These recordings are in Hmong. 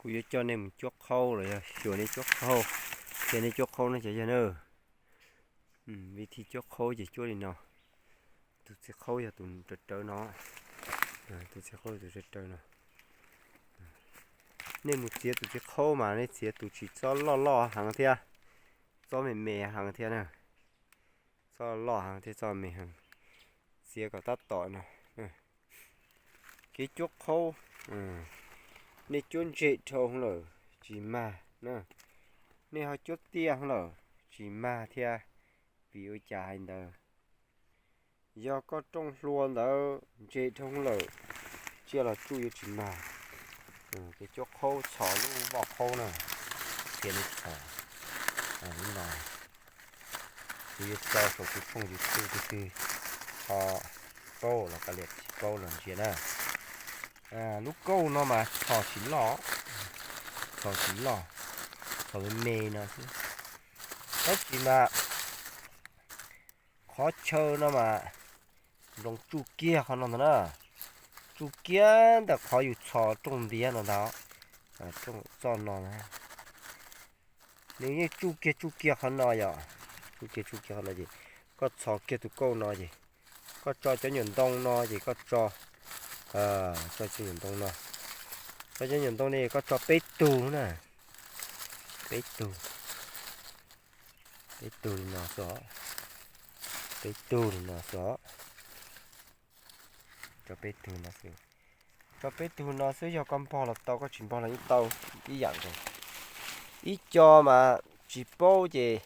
Kuv yuav coj nej mus cuab qhaub los yog xyuas nej cuab qhaub, qhia nej cuab qhaub no cov yog na. Vim thi cuab qhaub ces cuab li no. Tus txiv qhaub yog tus rawv rawv no. Tus txiv qhaub tus rawv rawv no. Nej mus txiav tus txiv qhaub mas nej txiav tus tsis txob loj loj heev thiab, txob me me heev thiab na. Txob loj heev thiab txob me heev. Txiav kom tab tom no. Kev cuab qhaub, nej cuab ntse dhau lawm tsis mag na. Nej ho cuab tiaj lawm tsis mag thiab. Vim ua cas hais ntawd? Yog koj rooj hlua ntawd ntse dhau lawm, tsiaj los tsuj yuav tsis mag. Kev cuab qhaub txhos lub voj qhaub na, qhia nej txhos li no. Kuv yuav tso saum kuv tshooj YouTube, tus twg ho paub los kav liam, tsis paub los ntsia na. Lub kauj no mas txhos tsis loj, txhos tsis loj, txhos me me no xwb. Tab sis mas qhov chaw no mas nploos tsuj kiag qhov no ntag na. Tsuj kiag ntawm qhov yus txhos rooj ntiav no ntag. Txoj no na, nws yeej tsuj kiag tsuj kiag qhov no yom. Tsuj kiag tsuj kiag qhov no ces koj txhos kiag tus kauj no ces koj tso cov nyuam ntoo no ces koj tso, tso cov nyuam ntoo no, tso cov nyuam ntoo no koj tso peb tug na, peb tug, peb tug li no xwb os, peb tug li no xwb os. Tso peb tug no xwb, tso peb tug no xwb, yog koj npog los tau, koj tsis npog los yeej tau ib yam nkaus. Ib co mas tsis paub ces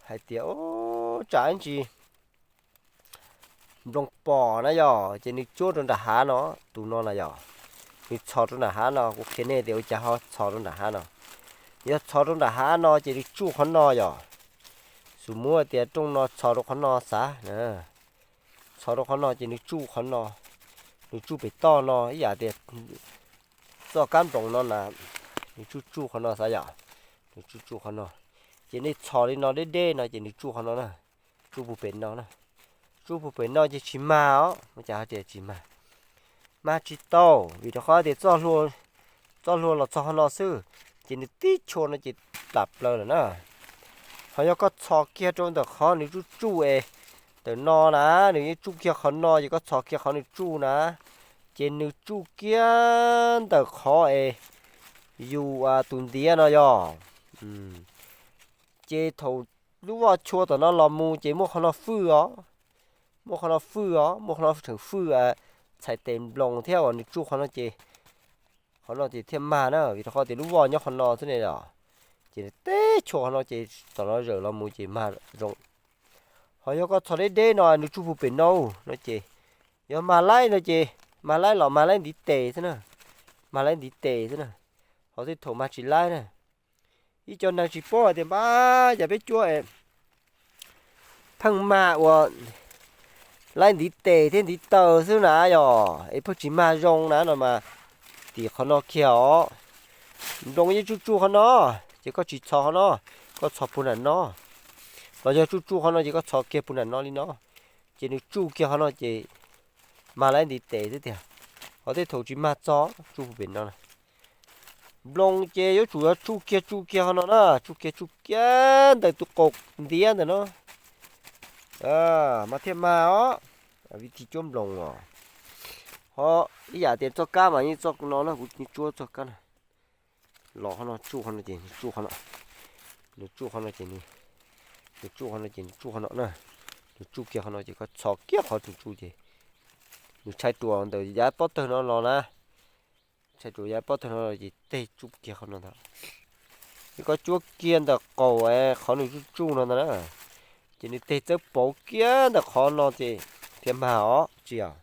hais tias, ub, tsam ib ntsis nploos pom na yom, ces nws tsuab rau nram hav no, tus no na yom. Nws txhos rau nram hav no, kuv qhia nej tias ua cas ho txhos rau nram hav no. Yog txhos rau nram hav no ces nws tsuj qhov no yom. Xus muab tias rooj no txhos rau qhov no xav, txhos rau qhov no ces nws tsuj qhov no, nws tsuj pem toj no ib yam tias txoj kab nploos no na, nws tsuj tsuj qhov no xav yom, nws tsuj tsuj qhov no. Ces nej txhos li no deb deb no ces nws tsuj qhov no na, tsuj puag pem no na. Tsuj puag pem no ces tsis mag os, ua cas ho tias tsis mag? Mag tsis tau, vim rau qhov tias txoj hlua los txog qhov no xwb, ces nws tib chua no ces plam plaws lawm na. Ho yog koj txhos kiag rau ntawm qhov nws tsuj tsuj es ntawm no na, nws yeej tsuj kiag qhov no ces koj txhos kiag qhov nws tsuj na, ces nws tsuj kiag ntawm qhov es yus tus ntiav no yog. Ces thaum lub voj tshua tom no los mus ces muaj qhov no fwj os, muaj qhov no fwj os, muaj qhov no tseem fwj txhais tes nploos thiab uas nws tsuj qhov no ces qhov no ces thiaj mag na, vim rau qhov tias lub voj nyob qhov no xwb ne los. Ces teb chua qhov no ces tom no zawm los mus ces mag zoo. Ho yog koj txhos deb deb no nws tsuj puag pem no, no ces yog mag laib no ces mag laib los mag laib ntiv tes xwb na, mag laib ntiv tes xwb na, ho tej thaum mag tsis laib na. Ib co neeg tsis paub hais tias npab cas peb cuab es pheej mag ua laib ntiv tes thiab ntiv taw xwb na yog es pheej tsis mag zoo na no mas tim qhov no kiag os. Nploos yeej tsuj tsuj qhov no, ces koj tsis txhos qhov no, koj txhos puag nram no, los yog tsuj tsuj qhov no ces koj txhos kiag puag nram no li no, ces nws tsuj kiag qhov no ces mag laib ntiv tes xwb tiag. Ho tej thaum tsis mag txog, tsuj puag pem no na. Nploos ces yuav tsum yog tsuj kiag tsuj kiag qhov no na, tsuj kiag tsuj kiag ntawm tus qaum ntiav ntawm no mas thiaj mag os. Vim thi cuab nploos os. Ho ib yam tias txoj kab mas yeej txoj no na, kuv tsuab txoj kab na. Los qhov no tsuj qhov no ces nws tsuj qhov no, nws tsuj qhov no ces nws, nws tsuj qhov no ces nws tsuj qhov no na, nws tsuj kiag qhov no ces koj txhos kiag qhov nws tsuj ces nws tshai ruam ntawm yav pob tawg no los na, tshai ruam yav pob tawg no los ces tej tsuj kiag qhov no ntag. Ces koj cuab kiag ntawm qaum qhov nws tsuj tsuj no ntag na, ces nws tej txawb pauv kiag ntawm qhov no ces thiaj mag os tsis yog.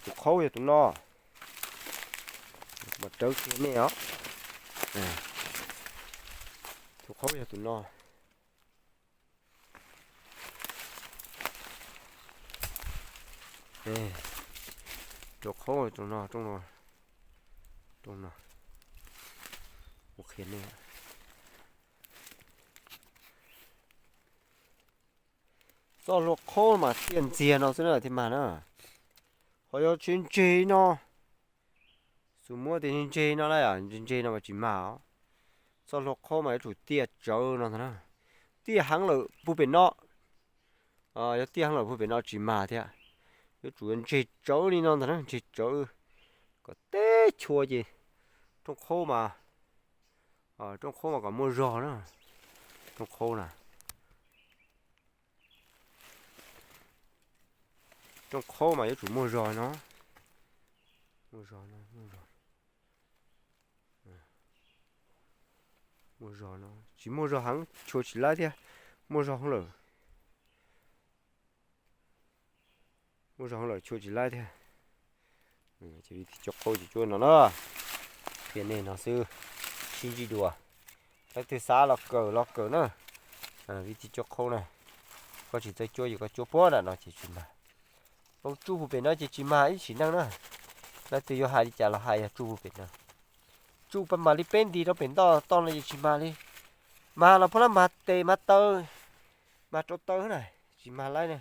Tus qhaub yog tus no, mas rawv kiag nej os. Tus qhaub yog tus no. Tus qhaub tus no, rooj no, rooj no, kuv qhia nej. Txoj hlua qhaub mas tiaj ntxiag no xwb na thiaj mag na. Ho yog tsis ntseg no, Tus muab tias ntseg no na, ntseg no mas tsis mag os. Txoj hlua qhaub mas yuav tsum tiaj tsawv no ntag na. Tiaj heev lawm puag pem no, yog tiaj heev lawm puag pem no tsis mag thiab. Yuav tsum ntseg tsawv li no ntag na, ntseg tsawv kom teb chua ces rooj qhaub mas, rooj qhaub mas kom muaj zog na. Rooj qhaub na, rooj qhaub mas yuav tsum muaj zog no. Muaj zog no, muaj zog, muaj zog no, tsis muaj zog heev tshua tsis laib thiab. Muaj zog heev lawm, muaj zog heev lawm tshua tsis laib thiab. Vij Thij cuab qhaub ces cuab no na. Qhia nej no xwb, sib ntsib dua. Leej twg xav los kawm los kawm na. Vij Thij cuab qhaub na, koj tsis txawj cuab ces koj cuab puag nram no ces tsis mag. Lub tsuj puag pem no ces tsis mag ib sim neej na. Leej twg yuav hais li cas los hais, yog tsuj puag pem no, tsuj pab mag li peb nti rau pem ntoj toj no ces tsis mag li. Mag los puag lab mag tes mag taw, mag rau taw na, tsis mag laib na.